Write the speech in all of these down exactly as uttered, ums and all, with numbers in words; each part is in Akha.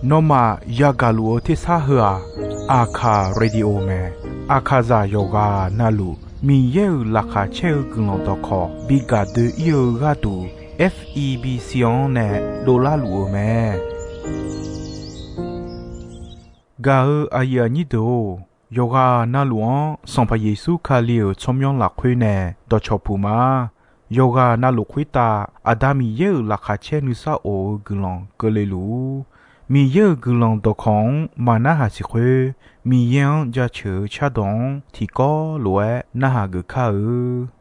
Nawmaf yagaq luf-eu tersar heu-aq, Aqkaq Radio mae. Aqkaqzaq yawqghaq navluf Miqyaer-euq laqkhaq caer-eu guiqlanq dawqkawq bi gaq doe-ir-eu gharduq, F E B C-anr nae dovlar luf-eu mae. Gaq-eu aqyuif aqnyir deuq-or, yawqghaq navluf-anr Sanqpaq Yeqsur Kali-euq tsawrmyanr lafkhoer nae dawqcawq puq ma. Yawqghaq navluf khoertav Aqda Miqyaer-euq laqkhaq caer nuisar of-eu guiqlanq keuvle luf-ur. Miqyaer-euq guiqlanq dawqkawq-anr maq narhaq siq khoer, Miqyaer-anr jaceuq-eu cardawq-anr tiqkawv lof-aer narhaq geuf kar-eu.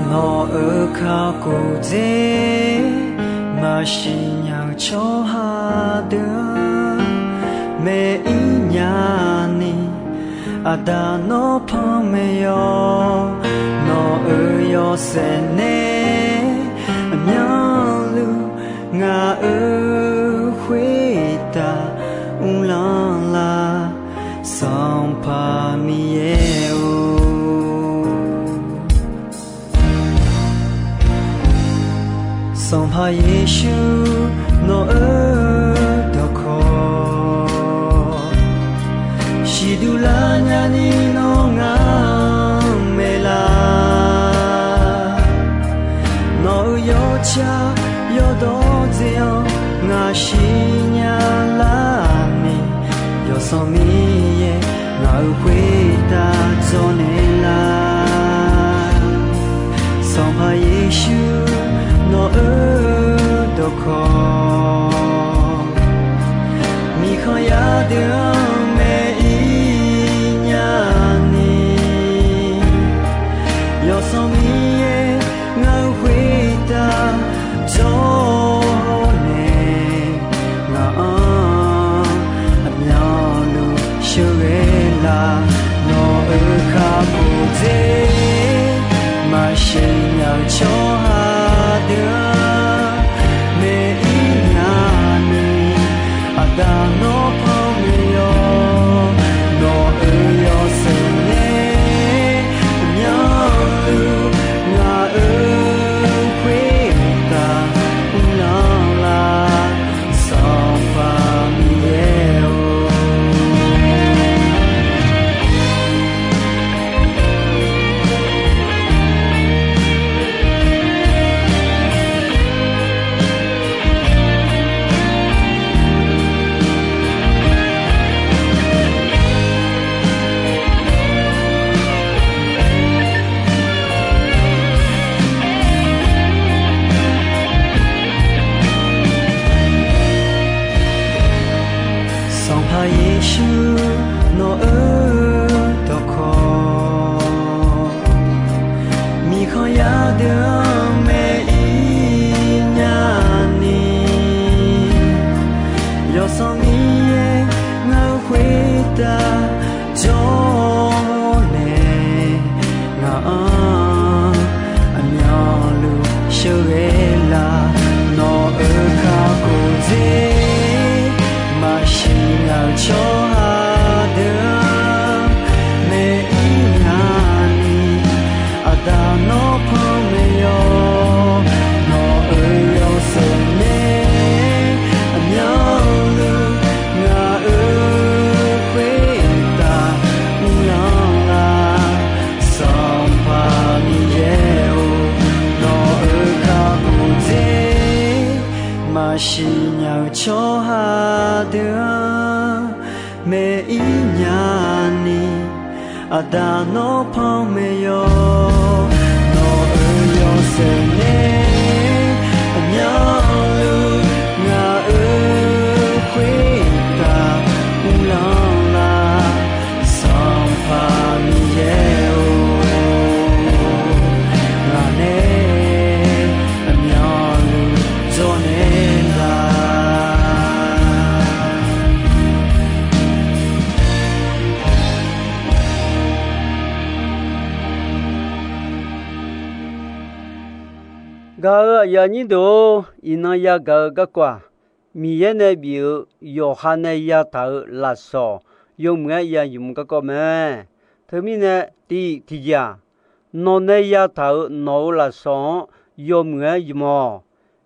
Nawq-euq kakhof dzer maqsiq nya-eu tsawrhaq deuq-anr, maeq-ir nya ni, Aqda nawr panmaeq yawq. Nawq-euq yawshaef nae aqmyanluf ngaq-euq khoertav uvlanr lar, Sanqpaq Miqyaer-or. Sanqpaq Yeqsur nawq-euq dawqkawq siqduq lar nyani nawr ngaq-anr maeqlar. Nawq-euq yawtsaq yawdawr dzae-anr ngaq siqnya lar ni, Yawsanr Miqyaer ngaq-euq khoertav dzawrnaeq lar. Sanqpaq Yeqsur nawq-euq dawqkawq, miqkhanq yar deuq-anr maeq-ir nya ni, Yawsanr Miqyaer ngaq-euq khoertav dzawrnaeq, ngaq-anr aqmyanluf sheuqghae lar. Nawq-euq kakhof dzer maqsiq nya-eu tsawrhaq deuq-anr maeq-ir nya ni, Aqda nawr panmaeq yawq. Nawq-euq yawshaef nae aqmyanluf ngaq-euq khoertav uvlanr lar, Sanqpaq Miqyaer-or. Sanqpaq Yeqsur nawq-euq dawqkawq, miqkhanq yar deuq-anr maeq-ir nya ni, Yawsanr Miqyaer ngaq-euq khoertav dzawrnaeq, ngaq-anr aqmyanluf sheuqghae lar. Nawq-euq kakhof dzer maqsiq nya-eu tsawrhaq deuq-anr maeq-ir nya ni, Aqda nawr panmaeq yawq. Nawq-euq yawshaef nae aqmyanluf ngaq-euq khoertav uvlanr lar, Sanqpaq Miqyaer-or. Nawq-euq kakhof dzer maqsiq nya-eu tsawrhaq deuq-anr maeq-ir nya ni, Aqda nawr panmaeq yawq. Nawq-euq yawshaef nae aqmyanluf ngaq-euq khoertav uvlanr lar, Sanqpaq Miqyaer-or. Ngaq nae aqmyanluf dzawrnaeq lar. Gaq-euq aqyuif aqnyir deuq-or, iqnan yagaq-eu garkawv-aq, Miqyaer nae bif-euq yawqha nae yataq-euq lafsawq yawmuiq-aer ya ymq garkawv mae. Teumirnae, tiq tiqjeq-aq, nawq nae yataq-euq nawq-euq lafsawq-anr yawmuiq-aer ymq-awq.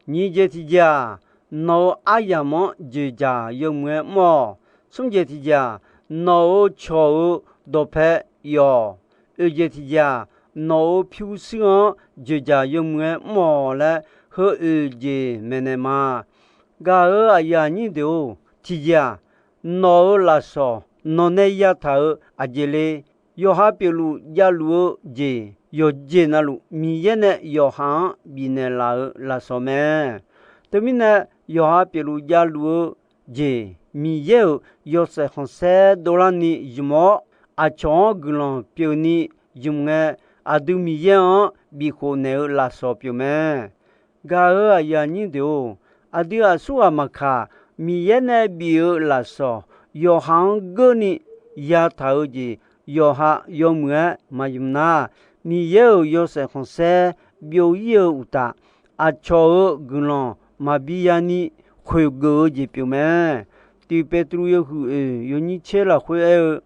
Nyiq jeq tiqjeq-aq, nawq-euq aryamq-anr dzoeqdzaq yawmuiq-aer mr-awq. Smr jeq tiqjeq-aq, nawq-euq cawq-euq dawqpae if-awq. Oeq jeq tiqjeq-aq, nawq-euq pyurshuir-anr dzoeqdzaq yawmuiq-aer mr-awq laer, heu oeq jeq maeqnaeq ma. Gaq-euq aqyuif aqnyir deuq-or, tiqjeq-aq, nawq-euq lafsawq nawq nae yataq-euq aqjeq le. Yawqha pyeufluf javluf-eu jeq yawqjeq navluf Miqyaer nae yawqha-anr bifnaeq laf-euq lafsawq mae. Teumirnae, yawqha pyeufluf javluf-eu jeq Miqyaer-euq yawshaef khanqsaer dovlarni ymq-awr, aqcawq-anr guiqlanq pyeufni ymq ngae, aqdui Miqyaer-anr bifkhof naeq-eu lafsawq pyeuf mae. Gaq-euq aqyuif aqnyir deuq-or, aqdui aqsurghaq maqkaq, Miqyaer nae bif-eu lafsawq yawqha-anr geurni yataq-eu jeq yawqha yawmuiq-aer maqymq nar, Miqyaer-euq yawshaef khanqsaer byov-ir-eu uqtaf, aqcawq-euq guiqlanq maqbi yani khoeqgeuf-eu jeq pyeuf mae. Tiq Petru yawhuiq oeq yawnyir tser lafkhoer aer-eu,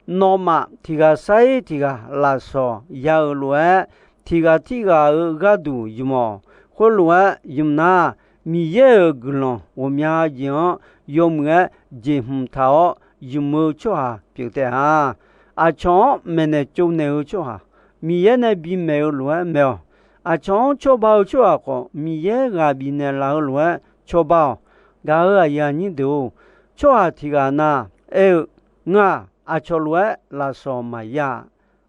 nawmaf tiq ghaq sar-ir tiq ghaq lafsawq ya-euq lof-aer, tiq ghaq tirghaq-euq gharduq ymq-awq. Khoerlof-aer ymq nar, Miqyaer-euq guiqlanq ghawqmya jeq-anr yawmuiq-aer jeqhmq taq-awr ymq-eu tsawrhaq pyeuf taef-a. Aqcawq-anr maeqnaeq tsovnaeq-eu tsawrhaq, Miqyaer nae bimaeq-eu lof-aer maeq-awq. Aqcawq-anr cawba-eu tsawrhaq khawf, Miqyaer ghaq bifnaeq laf-eu lof-aer cawba-awq. Gaq-euq aqyuif aqnyir deuq-or, tsawrhaq tiq ghaq na aer-eu, ngaq aqcawq lof-aer lafsawq maqya-a,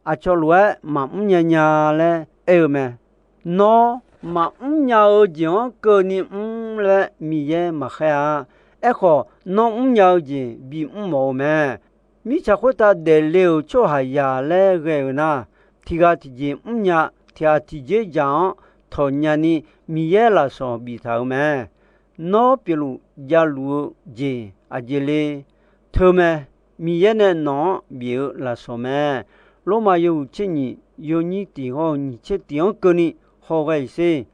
aqcawq lof-aer maqmr nya nya laer aer-eu mae. Nawr maqmr nya-eu jeq-anr keuvni mr laer Miqyaer maqkhaer-a. Aerkhawf, nawr mrnya-eu jeq bimr mawf-eu mae. Mirtsaq khoertav daefle-euq tsawrhaqzaq laer ghae-euq nar, tiq ghaq tiqjeq mrnya, tiq ghaq tiqjeq dzaq-anr tawqnya ni Miqyaer lafsawq biftaq-euq mae. Nawr pyeufluf javluf-eu jeq aqjeq le? Teumae, Miqyaer nae nawq-anr bif-eu lafsawq mae. Lormav yawhuiq tser nyiq yawnyir tiq hawr-eu nyiq tser tiq-anr keuvni hawghae-iq sher.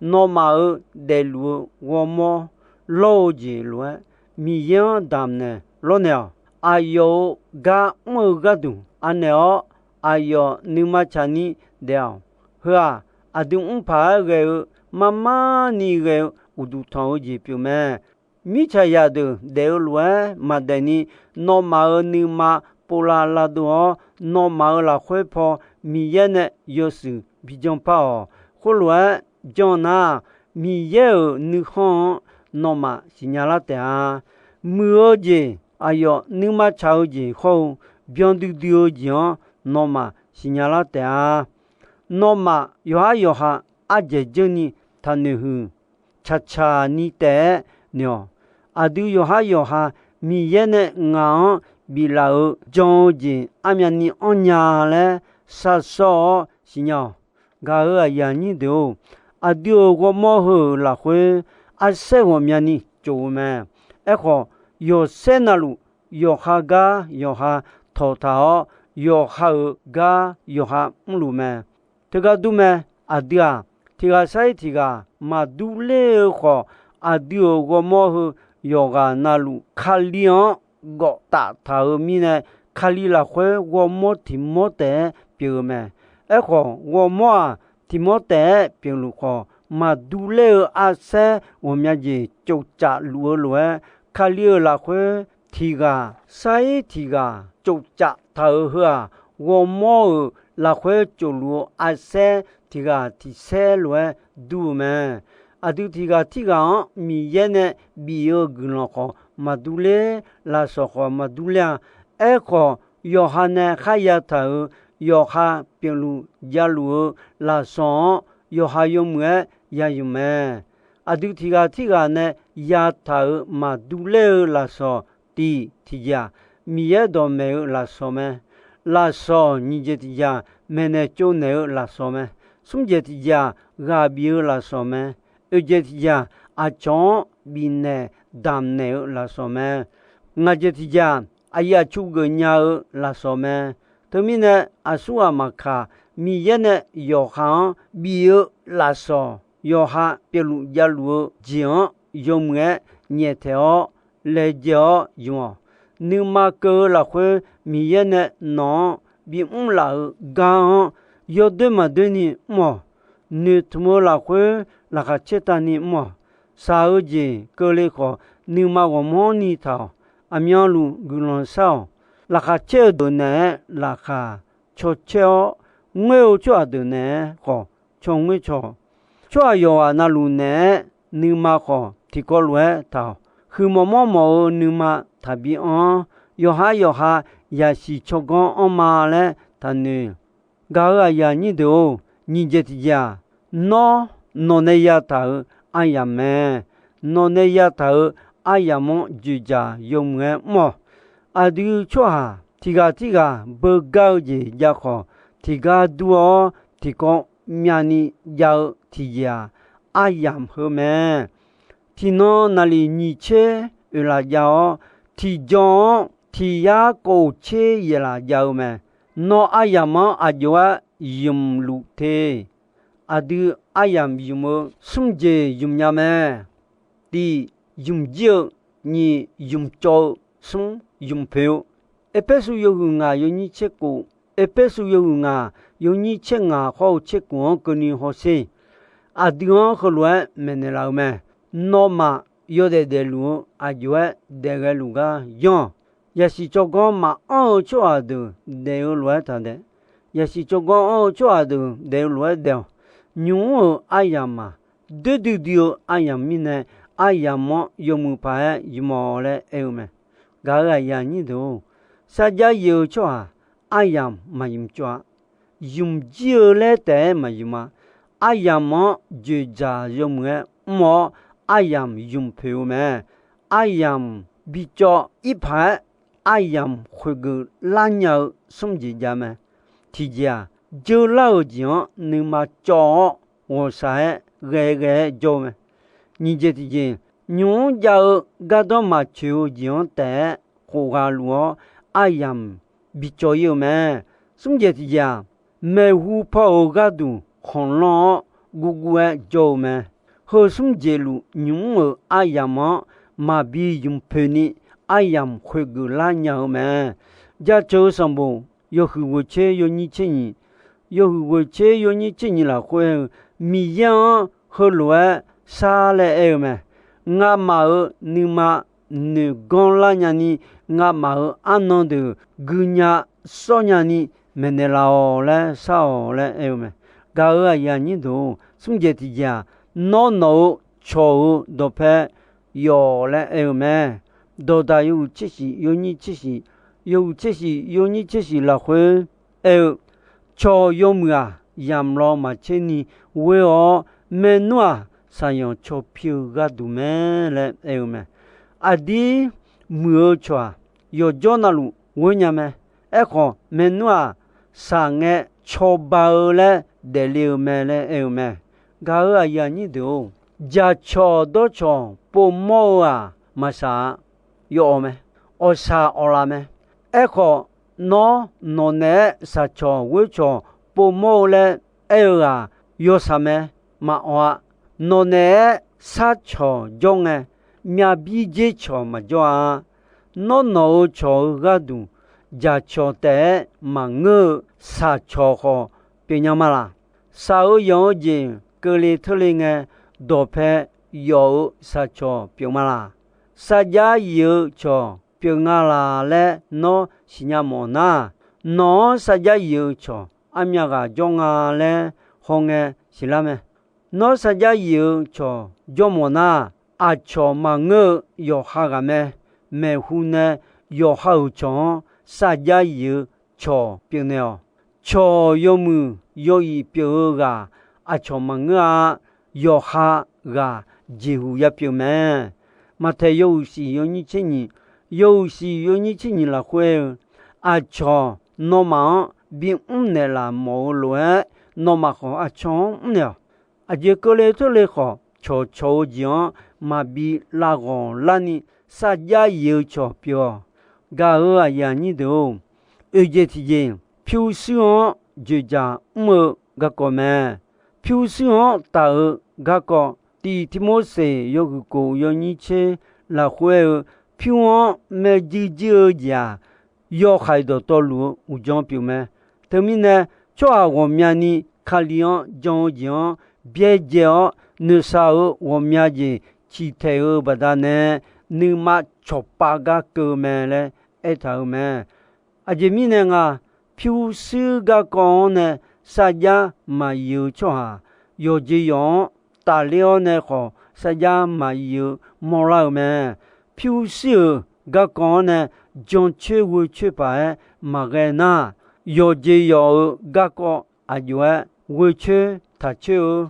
Nawmaf-euq daefluf-eu ghawrmawr lawr-eu jeq lof-aer, Miqyaer-anr damqnaeq lawrnaeq-awq. Aqyawf-euq gar mr-eu gharduq anaeq-awr, aqyawf nuima tsaqni daef-awq. Heu-aq, aqdui mr paq-aer ghae-eu marmar ni ghae-eu uqduq tanq-eu jeq pyeuf mae. Mirtsaqzaq deuq daef-eu lof-aer maqdaef ni, nawmaf-euq nuima povlav lavdov-awr, nawmaf-euq lafkhoer paw Miqyaer nae yawshuif bi janpar-awq. Khoerlof-aer jan nar, Miqyaer-euq nuikhanr-anr nawmaf siqnya lar taef-a. Muiq-eu jeq, aqyawf nuima tsaq-eu jeq hawr-eu, byan duidui-eu jeq-anr nawmaf siqnya lar taef-a. Nawmaf yawqhar yawqha ardzaeq dzeur ni taqnoeq huiq, tsaqtsaq ni taef-aer noeq-awq. Aqdui yawqhar yawqha Miqyaer nae ngaq-anr biflaf-euq jan-eu jeq armyavni anrnya laer sharsawr-awr siqnya-awq. Gaq-euq aqyuif aqnyir deuq-or, aqdui-euq ghawrmawr heu-euq lafkhoer arsaer ghawqmyani tsof-eu mae. Aerkhawf, yawqsaer navluf yawqha gar yawqha tawqtaq-awr, yawqha-euq gar yawqha mrluf mae. Teugar dur mae, aqdui-aq, tiq ghaq sar-ir tiq ghaq maqdur ler-eu khawf, aqdui-euq ghawrmawr heu yawqghaq navluf Kali-anr gawf taf taq-euq mirnae, Kali lafkhoer ghawrmawr tiq mawr taef-aer pyeuf-eu mae. Aerkhawf, ghawrmawr-aq, tiq mawr taef-aer pyeufluf khawf, maqdur ler-eu arsaer ghawqmya jeq tsoftsaf luf-eu lof-aer, Kali-euq lafkhoer tiq ghaq sar-ir tiq ghaq tsoftsaf taq-euq heu-aq, ghawrmawr-euq lafkhoer tsofluf-eu arsaer tiq ghaq tiq saer lof-aer dur-eu mae. Aqdui tiq ghaq tirghaq-anr Miqyaer nae bif-eu guiqlanq khawf maqdur ler, lafsawq khawf maqdur ler-a. Aerkhawf, yawqha nae kharya taq-euq yawqha pyeufluf javluf-eu lafsawq-anr yawqha yawmuiq-aer ya ymq mae. Aqdui tiq ghaq tirghaq nae yataq-euq maqdur ler-eu lafsawq tiq tiqjeq-aq, Miqyaer dawqmaeq-eu lafsawq mae. Lafsawq nyiq jeq tiqjeq-aq, maeqnaeq tsovnaeq-eu lafsawq mae. Smr jeq tiqjeq-aq, ghaq bif-eu lafsawq mae. Oeq jeq tiqjeq-aq, aqcawq-anr bifnaeq damqnaeq-eu lafsawq mae. Ngaq jeq tiqjeq-aq, aqyuif aqtsu geufnya-eu lafsawq mae. Teumirnae, aqsurghaq maqkaq, Miqyaer nae yawqha-anr bif-eu lafsawq, yawqha pyeufluf javluf-eu jeq-anr yawmuiq-aer nyaeftaeq-awr laejae-awr ymq-awq. nuima keuv-eu lafkhoer Miqyaer nae nawq-anr bimr laf-euq gar-anr yawdoer maqdoer ni mr-awq. Noeqtmq-eu lafkhoer laqkhaq caer tavni mr-awq. Shaq-eu jeq keuvle khawf, nuima ghawqmanrni taq-awq. Aqmyanluf guiqlanq shar-awq. Laqkhaq caer-eu deuq naeq-aer laqkhaq caw caer-awr, ngoer-eu tsawrhaq deuq naeq-aer khawf caw ngoer caw-awq. Tsawrhaq yawqghaq navluf naeq-aer nuima khawf tiqkawv lof-aer taq-awq. Huiqmawf mawrmawf-eu nuima taqbi anr-awr, yawqha yawqha yasiq tsawrganr anrma laer taqnoeq. Gaq-euq aqyuif aqnyir deuq-or, nyiq jeq tiqjeq-aq, nawr nawq nae yataq-euq aryamq mae. Nawq nae yataq-euq aryamq-anr dzoeqdzaq yawmuiq-aer mr-awq. Aqdui tsawrhaq tiqghaq tirghaq beugar-eu jeq jav khawf, tiqgar dur-awr tiqkawv myavni jav-eu tiqjeq-aq, aryamq heu mae. Tiqnan naqliq nyiq tser oeqlaf jav-awr, tiqjan-anr tiq yar kov tser yaeqlaf jav-eu mae. Nawr aryamq-anr aqjox-aer ymq luf te. Aqdui aryamq ymq-eu smr jeq ymq nya mae. Tiq, ymq jir-eu. Nyiq, ymq cawv-eu. Smr, ymq poeq-eu. Erpersu yawhuiq ngaq yawnyir tser kof, Erpersu yawhuiq ngaq yawnyir tser ngaq khawr-eu tser kof-anr keuvni hawsher. Aqdui-anr heulof-aer maeqnaeq laf-eu mae. Nawmaf yawdaef daefluf-eu aqjox-aer daefghae luf gar yanr-awq. Yasiq tsawrganr maqanr-eu tsawrhaq deuq daef-eu lof-aer taqdaef. Yasiq tsawrganr anr-eu tsawrhaq deuq daef-eu lof-aer daef-awq. Nymq-mr-euq aryamq-aq, doer duidui-eu aryamq mirnae, aryamq-anr yawmuiq paq-aer ymq-awq laer aer-eu mae. Gaq-euq aqyuif aqnyir deuq-or, sarjax yif-eu tsawrhaq aryamq maqymq cawv-a. Ymq jir-eu laer taef-aer maqymq-a. Aryamq-anr dzoeqdzaq yawmuiq-aer mr-awr, aryamq ymq poeq-eu mae. Aryamq bicawv-ir paq-aer, aryamq khoeqgeuf lar nya-eu smr jeq jav mae. Tiqjeq-aq, jeur lar-euq jeq-anr nuima cawv-awr ghawqshaq-aer ghae ghae-aer jawr-eu mae. Nyiq jeq tiqjeq, nymq-mr jav-eu gardanr maqtsoeq-eu jeq-anr taef-aer khofghaq luf-awr, aryamq bicawv-ir-eu mae. Smr jeq tiqjeq-aq, maeqhu paw-euq gharduq khanqlanr-awr guvguv-aer jawr-eu mae. Heu smr jeq luf nymq-mr-euq aryamq-anr maqbi ymq poeq ni, aryamq khoeqgeuf lar nya-eu mae. Jaceuq-eu sanqbof yawhuiq ghoeq tser yawnyir tser nyiq, yawhuiq ghoeq tser yawnyir tser nyiq lafkhoer-eu, Miqyaer-anr heulof-aer shar laer aer-eu mae. Ngamaf-euq nuima noeq ganr lar nyani, ngamaf-euq arnan deuq guinya sawr nyani maeqnaeq laf-awq laer shar-awq laer aer-eu mae. Gaq-euq aqyuif aqnyir deuq-or, smr jeq tiqjeq-aq, nawr nawq-euq cawq-euq dawqpae yawf laer aer-eu mae. Dawqdaq yawhuiq tser shif yawnyir tser shif, yawhuiq tser shif yawnyir tser shif lafkhoer aer-eu, cawq yawmuiq-aq, yamq law maqtser ni ghoer-awr, maernmr-aq, saqyanq caw pi-eu gharduq mae laer aer-eu mae. Aqdir muiq-eu cawq-aq, yawqjawr navluf ghoer nya mae. Aerkhawf, maernmr-aq, saqngae cawba-eu laer daefle-eu mae laer aer-eu mae. Gaq-euq aqyuif aqnyir deuq-or, jaqcawq dawrcawq povmawr-eu-aq, maqsaq-a. Yawawq mae. Awqsaq awqlaf mae. Aerkhawf, nawr nawq naeq-aer saqcawq ghoercawq povmawr-eu laer aer-eu ghaq yawshaq mae. Maqawq-a. Nawq naeq-aer sarcawq jawr ngae, myavbir dzer cawq maqjawr-a. Nawr nawq-euq cawq-eu gharduq, jaqcawq taef-aer maqngeur-eu saqcawq khawf pyeufnya ma laq? Saq-eu yanq-eu jeq keuvle teurle ngae, dawqpae yawf-eu saqcawq pyeuf ma laq? Sarjax yif-eu cawq pyeuf nga laq laer nawr siqnya mawf nar, nawq-anr sarjax yif-eu cawq armyav ghaq jawr nga laer hawngae siqlar mae. Nawr sarjax yif-eu cawq jawr mawf nar, aqcawq maqngeur-eu yawqha ghaq mae. Maeqhu nae yawqha-euq cawq-anr sarjax yif-eu cawq pyeufnaeq-awq. Cawq yawmuiq yawif pyeuf-eu ghaq aqcawq maqngeur-a. Yawqha ghaq jeqhuq yapyeuf mae. Maqtaeq yawhuiq shif yawnyir tser nyiq, yawhuiq shif yawnyir tser nyiq lafkhoer-eu, aqcawq nawmaf-anr bimr naeqlaf mawf-eu lof-aer, nawmaf khawf aqcawq-anr mrnaeq-awq. Aqjeq keuvle teurle khawf, cawqcawq-eu jeq-anr maqbi lavghawq larni sarjax yif-eu cawq pyeuf-awq. Gaq-euq aqyuif aqnyir deuq-or, oeqjeq tiqjeq, pyurshuir-anr dzoeqdzaq mr-eu garkawv mae. Pyurshuir-anr taf-eu garkawv, tiq Tirmorseq yawhuiq kof yawnyir tser lafkhoer-eu, pyur-anr maerjuir juir-eu jeq-aq, yawkhaeq dawqtawvluf-eu uqdzan pyeuf mae. Teumirnae, tsawrhaq ghawqmyani Kali-anr jan-eu jeq-anr byaerdzae-awr, noeqshaq-euq ghawqmya jeq ciqtaeq-eu baqdanae, nuima cawqpav gar keuv-eu mae laer aertaq-euq mae. Aqjeq mirnae nga, pyurshuir garkawv-anr nae sarjax maqyif-eu tsawrhaq, yawqjeq yawq-anr tafler-awr nae khawf sarjax maqyif-eu mawrlar-euq mae. Pyurshuir-euq garkawv-anr nae jancoer ghoecoer paq-aer maqghae nar, yawqjeq yawq-euq garkawv aqjox-aer ghoecoer taqcoer-eu.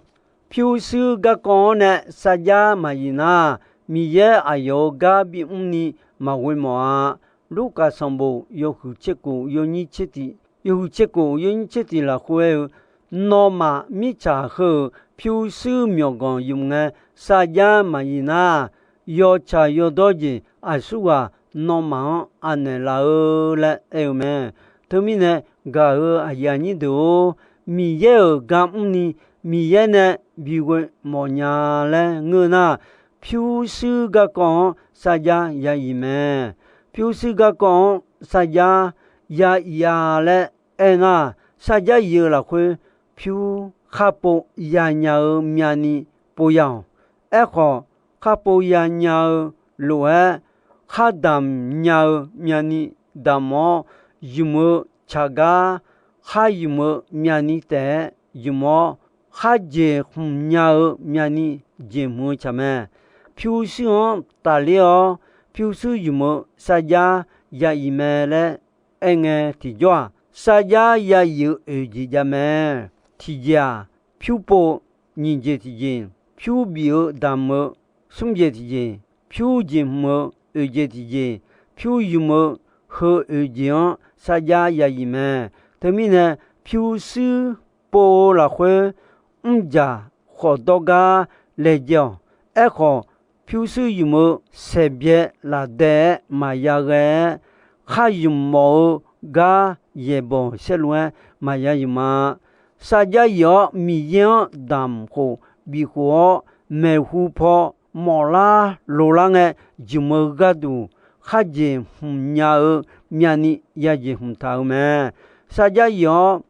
Pyurshuir garkawv-anr nae sarjax maqyif nar, Miqyaer aqyawf-euq gar bimr ni maqghoe mawf-a. Lurkaf sanqbof yawhuiq tser khof yawnyir tser tiq, yawhuiq tser khof yawnyir tser tiq lafkhoer aer-eu, nawmaf mirtsaq heu-euq pyurshuir myawqganq ymq ngae sarjax maqyif nar, yawtsaq yawdawr jeq aqsurghaq nawmaf-anr anaeq laf-eu laer aer-eu mae. Teumirnae, gaq-euq aqyuif aqnyir deuq-or, Miqyaer-euq gar mr ni Miqyaer nae bighoe mawfnya laer ngeur nar, pyurshuir garkawv-anr sarjax ya yif mae. Pyurshuir garkawv-anr sarjax ya yif-a laer aernar, sarjax yif-eu lafkhoer pyur kharpov yanya-eu myavni pov ya-awq. Aerkhawf, kharpov yanya-eu lof-aer, khardamq nya-eu myavni damq-awr, ymq-eu tsaq gar khar ymq-eu myavni taef-aer ymq-awr, kharjeq hmq nya-eu myavni jeq hmq-eu tsaq mae. Pyurshuir-anr tafler-awr, pyurshuir ymq-eu sarjax ya yif mae laer aerngae tiqjawr-aq, sarjax ya yif-eu oeq jeq jav mae. Tiqjeq-aq, pyur pov, nyiq jeq tiqjeq, pyur bif-eu damq-eu, smr jeq tiqjeq, pyur jeq hmq-eu, oeq jeq tiqjeq, pyur ymq-eu, heu oeq jeq-anr sarjax ya yif mae. Teumirnae, pyurshuir pov-eu lafkhoer mrjaq khawf dawr gar laejae-awq. Aerkhawf, pyurshuir ymq-eu saeqbyae lafdae-aer maqya ghae-aer, khar ymq mawf-eu gar yaeqbawq saerlu-aer maqya ymq-a. Sarjax yif-awr Miqyaer-anr damq khof bif khof-awr, maeqhu paw mawflar lolar ngae jmq-eu gharduq, khar jeq hmq nya-eu myavni yajeq hmq taq-eu mae. Sarjax yif-awr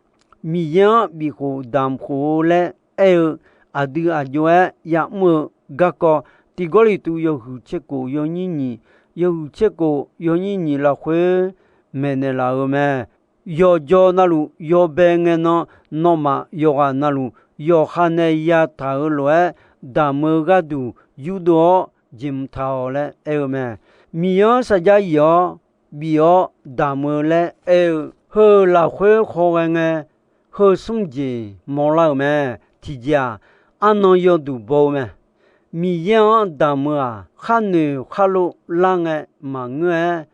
Miqyaer-anr bif khof damq khof-eu laer aer-eu, aqdui aqjox-aer ya'mr-eu garkawv, tiq Gawrliqtu yawhuiq tser khof yawnyir nyiq, yawhuiq tser khof yawnyir nyiq lafkhoer maeqnaeq laf-eu mae. Yawqjawr navluf yawbae ngae nan, nawmaf yawqghaq navluf yawqha nae yataq-euq lof-aer, damq-eu gharduq yurdov-awr jeq mq taq-awq laer aer-eu mae. Miqyaer-anr sarjax yif-awr bif-awr damq-eu laer aer-eu, heu lafkhoer khawghae ngae, heu smr jeq mawrlar-euq mae. Tiqjeq-aq, arnan yawduq baw-eu mae. Miqyaer-anr damq-eu-aq, khar noeq khar lov lar ngae maqngeur-aer,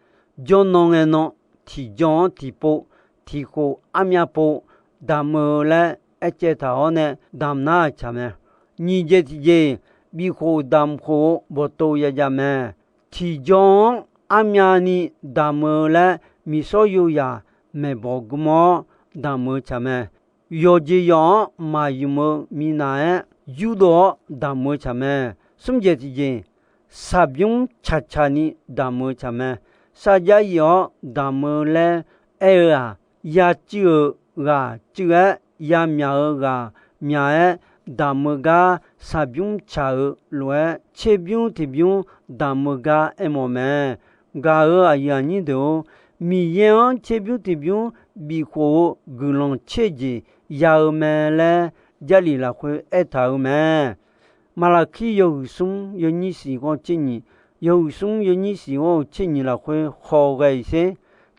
jawrnan ngae nan, tiqjan-anr tiqpov, tiqkhof armyav pov damq-eu laer aercaev taq-awr nae damq nar-aq tsaq mae. Nyiq jeq tiqjeq, bif khof damq khof-eu bawqtov yajav mae. Tiqjan-anr armyavni damq-eu laer miqsawr yoyaq maeqbawq gm-awr damq-eu tsaq mae. Yawqjeq yawq-anr maqymq-eu minav-aer yurdov-awr damq-eu tsaq mae. Smr jeq tiqjeq, saqbymr caqcaq ni damq-eu tsaq mae. Sarjax yif-awr damq-eu laer aer-eu-aq, yacuiv-euq ghaq cuiv-aer, yamyaq-euq ghaq myaq-aer damq-eu gar saqbymr caq-eu lof-aer, tserbymr tiqbymr damq-eu gar aermawf mae. Gaq-euq aqyuif aqnyir deuq-or, Miqyaer-anr tserbymr tiqbymr bifkhof-eu guiqlanq tser jeq ya-eu mae laer, Jarlif lafkhoer aertaq-eu mae. Maqlaqkir yawhuiq smr yawnyir siq ghawr tser nyiq, yawhuiq smr yawnyir siq ghawr-eu tser nyiq lafkhoer khawghae-iq sher.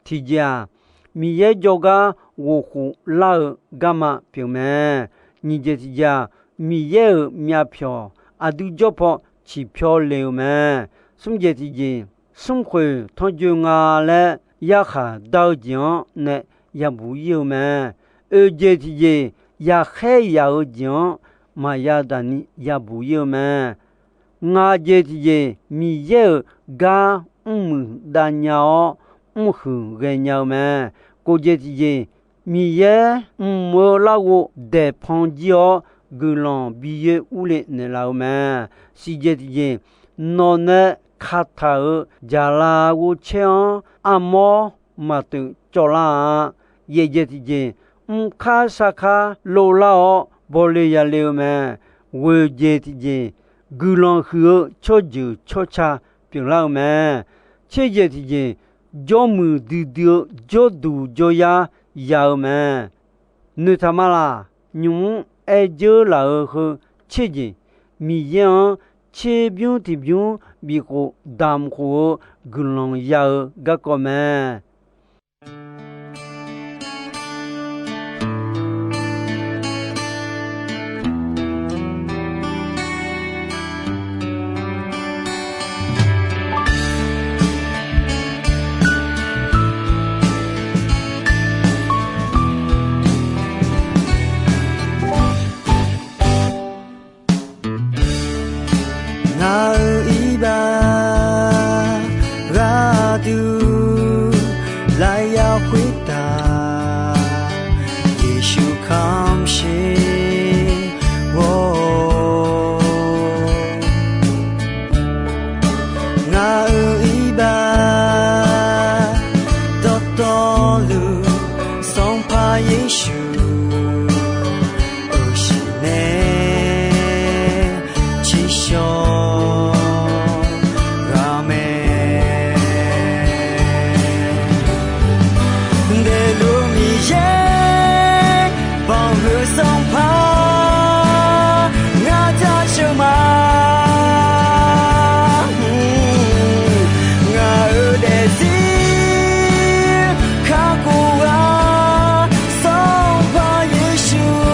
Tiqjeq-aq, Miqyaer jawrgar ghof khof lar-eu garma pyeuf mae. Nyiq jeq tiqjeq-aq, Miqyaer-euq myavpyawq aqdui jawr paw ciqpyaw le-eu mae. Smr jeq tiqjeq, smrkhoeq tanrjoe nga laer yarkhaq dar-eu jeq-anr nae yabuq ir-eu mae. Oeq jeq tiqjeq, yaqkhaer yaq-eu jeq-anr maqya daq ni yabuq ir-eu mae. Ngaq jeq tiqjeq, Miqyaer-euq gar mrmuiq dav nya-awr, mrhuiq ghaenya-eu mae. Kof jeq tiqjeq, Miqyaer mq-eu larghov daeqpan jir-awr, guiqlanq bi yoer urle naeqlaf-eu mae. Siq jeq tiqjeq, nawq nae kataq-euq jaqlaf ghovcaer-anr armawr maqteuq cawvlar-a. Yaeqjaeq tiqjeq, mrkar sarkar lovlar-awr bawle yale-eu mae. Ghoeqjaeq tiqjeq, guiqlanq huiq-eu tsawrjeuq tsawrca pyeuflar-eu mae. Tserjaeq tiqjeq, jawrmuiq duidui-eu jawrduq jawryar ya-eu mae. Noeqtaq ma laq. Nymq mr aer dzeur laf-eu heu tserjeq, Miqyaer-anr tserbymr tiqbymr bifkhof damq khof-eu guiqlanq ya-eu garkawv mae. Ngaq-euq iqbax gharduq lafyaq khoertav, Yeqsur kamqsher-awr, ngaq-euq iqbax dawqtawvluf, Sanqpaq Yeqsur, euqshiq nae tsiqshawq ghaq mae. Daefluf Miqyaer, banqhuiq Sanqpaq, ngar jaceuq ma. Ngaq-euq daefzir kakhof-a, Sanqpaq Yeqsur,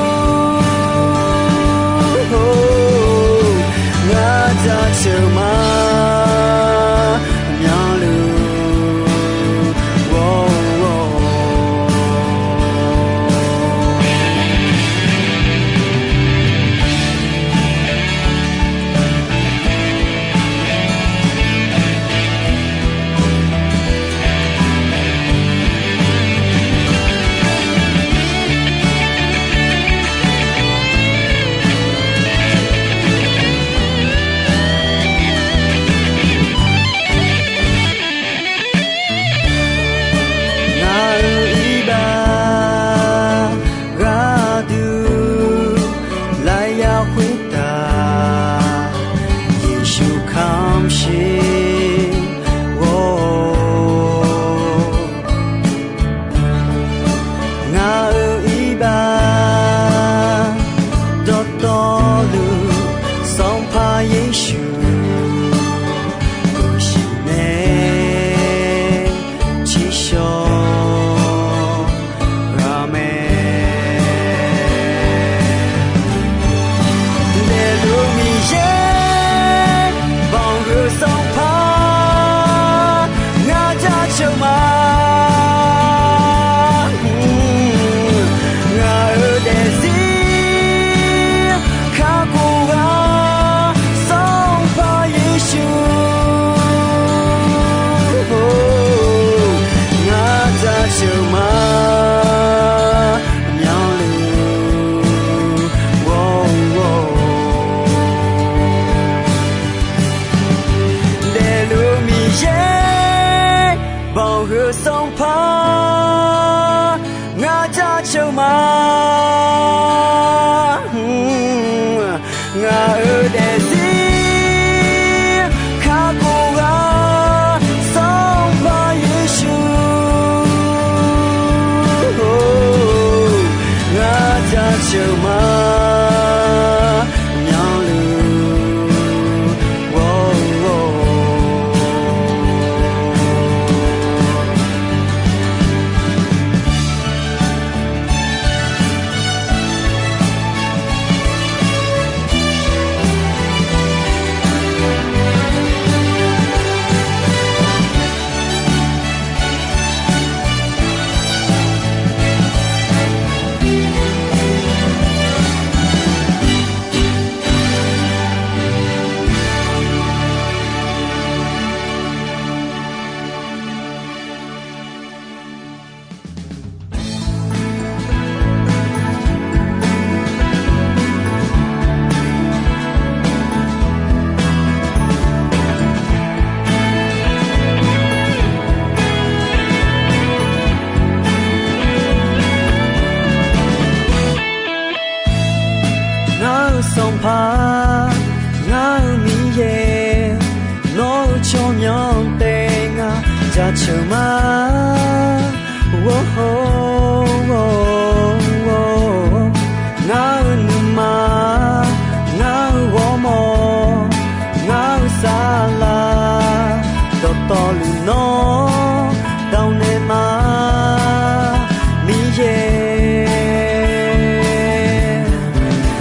ngar jaceuq ma, myanluf ghawr-awr. Ngaq-euq iqbax gharduq lafyaq khoertav, Yeqsur kamqsher-awr, ngaq-euq iqbax dawqtawvluf, Sanqpaq Yeqsur, euqshiq nae tsiqshawq ghaq mae. Daefluf Miqyaer, banqhuiq Sanqpaq, ngar jaceuq ma. Ngaq-euq daefzir kakhof-a, Sanqpaq Yeqsur, ngar jaceuq ma, myanluf ghawr-awr. Daefluf Miqyaer, banqhuiq Sanqpaq, ngar jaceuq ma. Ngaq-euq daefzir kakhof-a, Sanqpaq Yeqsur, ngar jaceuq ma, myanluf ghawr-awr. jaceuq ma. Or, or, or, or, ngar-eu nuima, ngar-eu ghawrmawr, ngar-eu saflar, dawqtawvluf nawr dav naeq ma, Miqyaer.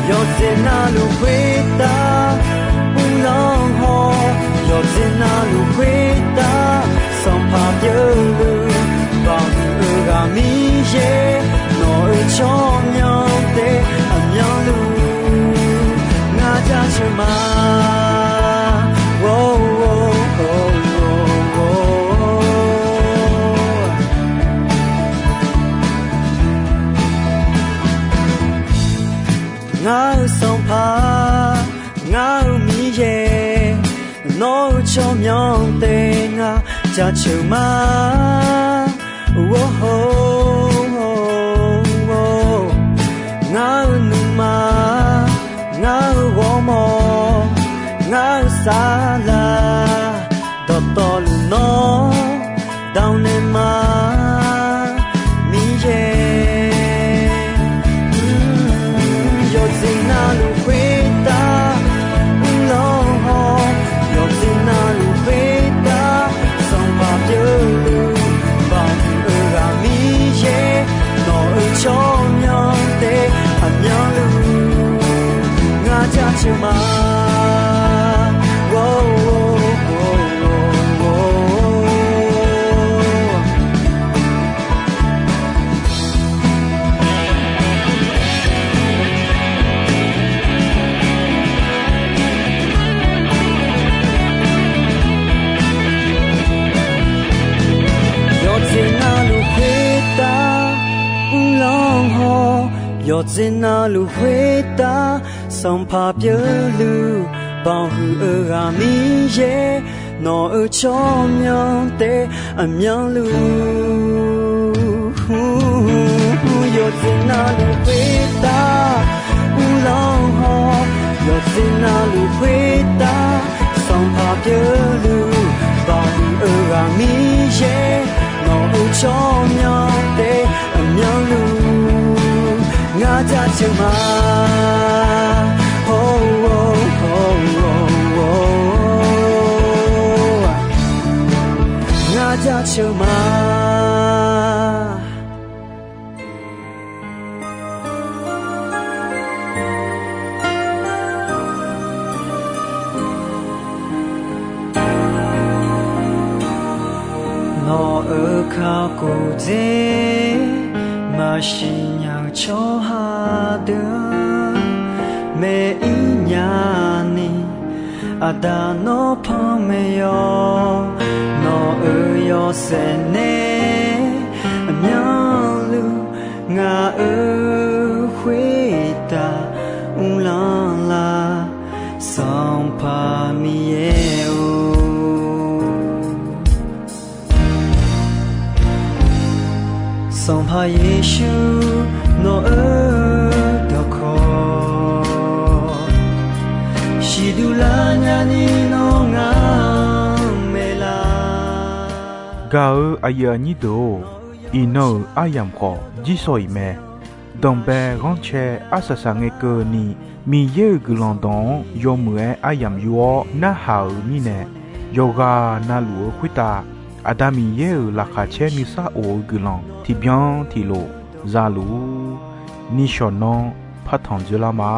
Yawqjeq navluf khoertav uvlanr haw, yawqjeq navluf khoertav sanqpaq pyeuvluf, baqhuiq-eu ghaq Miqyaer, nawq-euq tsawrmyanr taef aqmyanluf ngar jaceuq ma. Ngar-eu Sanqpaq, ngar-eu Miqyaer, nawq-euq tsawrmyanr taef ngar jaceuq ma. Or, or, or, ngar-eu nuima, ngar-eu ghawrmawr, ngar-eu saflar, dawqtawvluf nawr dav naeq ma, Miqyaer. Yawqjeq navluf khoertav uvlanr haw, yawqjeq navluf khoertav sanqpaq pyeuvluf, baqhuiq-eu ghaq Miqyaer, nawq-euq tsawrmyanr taef aqmyanluf ngar jaceuq ma. Yawqjeq navluf khoertav uvlanr haw, yawqjeq navluf khoertav sanqpaq pyeuvluf, baqhuiq-eu ghaq Miqyaer, nawq-euq tsawrmyanr taef aqmyanluf. Yawqjeq navluf khoertav uvlanr haw, yawqjeq navluf khoertav sanqpaq pyeuvluf, baqhuiq-eu ghaq Miqyaer, nawq-euq tsawrmyanr taef aqmyanluf ngar jaceuq ma. Or, or, or, or, ngar jaceuq ma. Nawq-euq kakhof dzer maqsiq nya-eu tsawrhaq deuq-anr maeq-ir nyani, Aqda nawr panmaeq-awq. Nawq-euq yawshaef nae aqmyanluf ngaq-euq khoertav uvlanr lar, Sanqpaq Miqyaer-or. Sanqpaq Yeqsur, nawq-euq dawqkawq siqduq lar nyani nawr ngaq-anr maeqlar. Gaq-eu aqyuif aqnyir deuq-or, iqnan-euq aryamq khawf jirshaw-iq mae. Danqbae ghanrcae arsaq saq ngae keuvni, Miqyaer-euq guiqlanq dawq-anr yawmuiq-aer aryamq yur-awr narhaq-euq mirnae, yawqghaq navluf-eu khoertav Aqda Miqyaer-euq laqkhaq caer nuisar of-eu guiqlanq tiqbyan tiqlof za luf-ur. Nishawq nanr partanq dzoerlar ma.